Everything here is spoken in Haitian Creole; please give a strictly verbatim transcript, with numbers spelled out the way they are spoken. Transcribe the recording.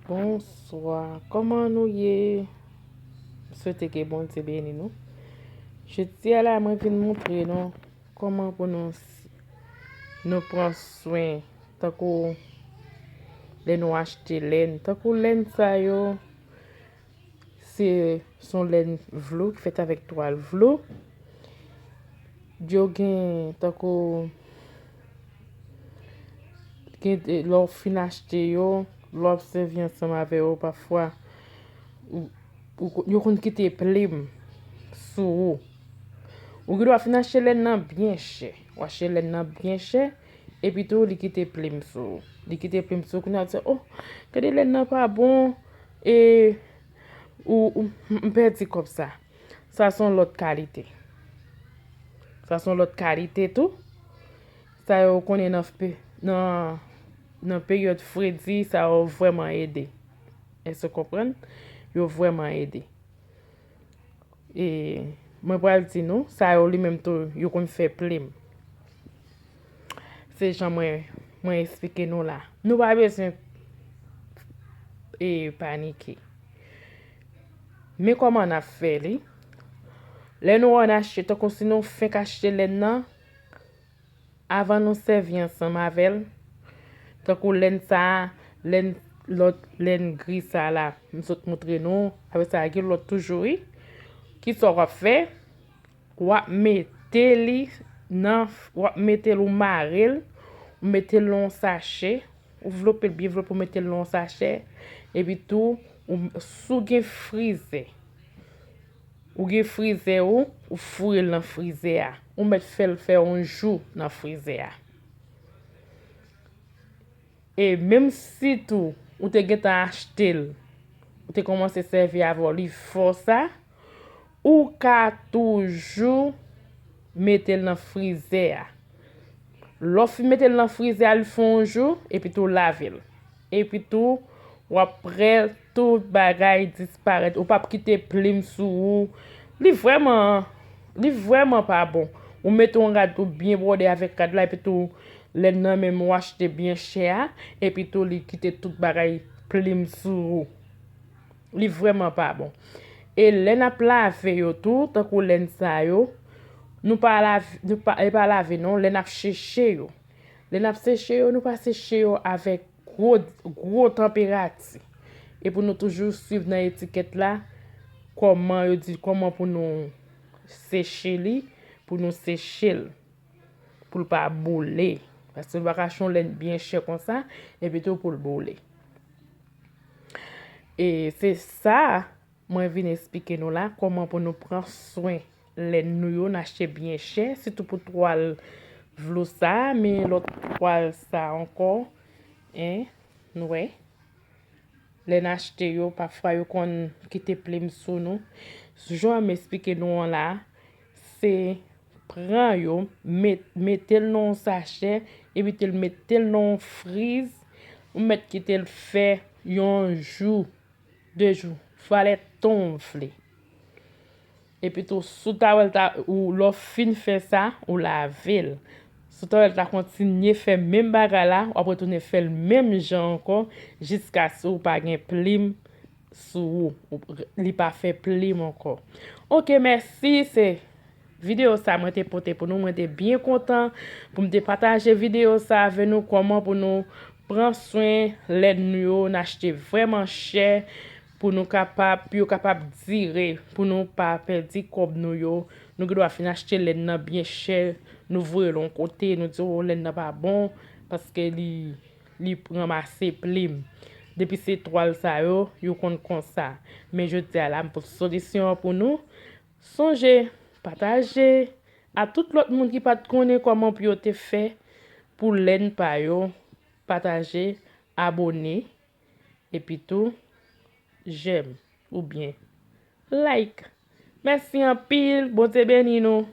Bonswa, kòman nou ye? M swete ke Bondye beni nou. Jodi a la, mwen vin montre nou kòman pou nou, nou pran swen, tankou lè nou achte lèn. Tankou lèn sa yo, se, se yon lèn vlou ki fèt avèk twal vlou. Yo gen, tankou, gen, lè w fin achte yo, lè w ap sèvi ansanm avè yo, pafwa, ou, ou, yo konn kite plim sou ou. Ou gen dwa fin achte lèn nan byen chè. Ou achte lèn nan byen chè, epi tou, li kite plim sou ou. Li kite plim sou ou, kounye a, ou di, "Oh, gade lèn nan pa bon, e, ou, ou, m pèdi kòb sa." Sa se yon lòt kalite. Sa se yon lòt kalite tou. Sa yo konnen nan, nan, nan peryòd fredi, sa yo vrèman ede. Èske w konprann? Yo vrèman ede. E mwen pral di nou, sa yo li menm tou, yo konn fè plim. Se jan mwen, mwen eksplike nou la. Nou pa bezwen, e, panike. Men kòman n ap fè li? Lè nou wè n achte, tankou si nou fenk achte lèn nan, avan nou sèvi ansanm avè l, tankou lèn sa a, lèn, lòt lèn gri sa a la, m sot montre nou, apre sa, gen lòt toujou, wi. Kisa w ap fè? W ap mete li nan, w ap mete l, ou mare l, ou mete l nan yon sachè, ou vlope l byen vlope, ou mete l nan yon sachè, epi tou, ou, si w gen frizè, ou gen frizè ou, ou foure l nan frizè a. Ou mèt fè l fè yon jou nan frizè a. E menm si tou, ou te gentan achte l, ou te kòmanse sèvi avè l, li fò sa, ou ka toujou mete l nan frizè a. Lè w fin mete l nan frizè a, li fè yon jou, epi tou lave l. Epi tou, w ap wè tout bagay disparèt. Ou p ap kite plim sou ou. Li vrèman, li vrèman pa bon. Ou mete yon rad ou byen bwode avèk rad la, epi tou, lèn nan menm ou achte byen chè a, epi tou, li kite tout bagay plim sou ou. Li vrèman pa bon. E lè n ap lave yo tou, tankou lèn sa yo, nou pa lave, nou pa, e pa lave non, lè n ap seche yo. Lè n ap seche yo, nou pa seche yo avèk gwo, gwo tanperati. E pou nou toujou swiv nan etikèt la, kòman yo di, kòman pou nou seche li, pou nou seche l, pou l pa boule. Paske nou pa ka achte yon lèn byen chè konsa, epi tou pou l boule. E se sa mwen vin eksplike nou la, kòman pou nou pran swen lèn nou yo, n achte byen chè, sitou pou twal vlou sa, men lòt twal sa ankò, en, nou wè. Lè n achte yo, pafwa yo konn kite plim sou nou. Jan m eksplike nou an la, se pran yo, met, mete l nan yon sachè, epi te l mete l nan yon friz, ou mèt kite l fè yon jou, de jou, fwa lè tan w vle. Epi tou, si w ta wè l ta, ou, lè w fin fè sa, ou lave l. Si w ta wè l ta kontinye fè menm bagay la, w ap retounen fè l menm jan ankò, jiskaske w pa gen plim sou ou. Ou, li pa fè plim ankò. Oke, mèsi. Se videyo sa mwen te pote pou nou. Mwen te byen kontan pou m te pataje videyo sa avè nou, kòman pou nou pran swen lèn nou yo, n achte vrèman chè pou nou kapab, pou yo kapab dire, pou nou pa pèdi kòb nou yo. Nou gen dwa fin achte lèn nan byen chè, nou voye l yon kote, nou di, "O, lèn nan pa bon, paske li, li ranmase plim." Depi se twal sa yo, yo konn konsa. Men jodi a la, m pote solisyon an pou nou. Sonje, pataje a tout lòt moun ki pa t konnen kòman pou yo te fè pou lèn pa yo. Pataje, abone, epi tou, jèm oubyen like. Mèsi anpil, Bondye beni nou.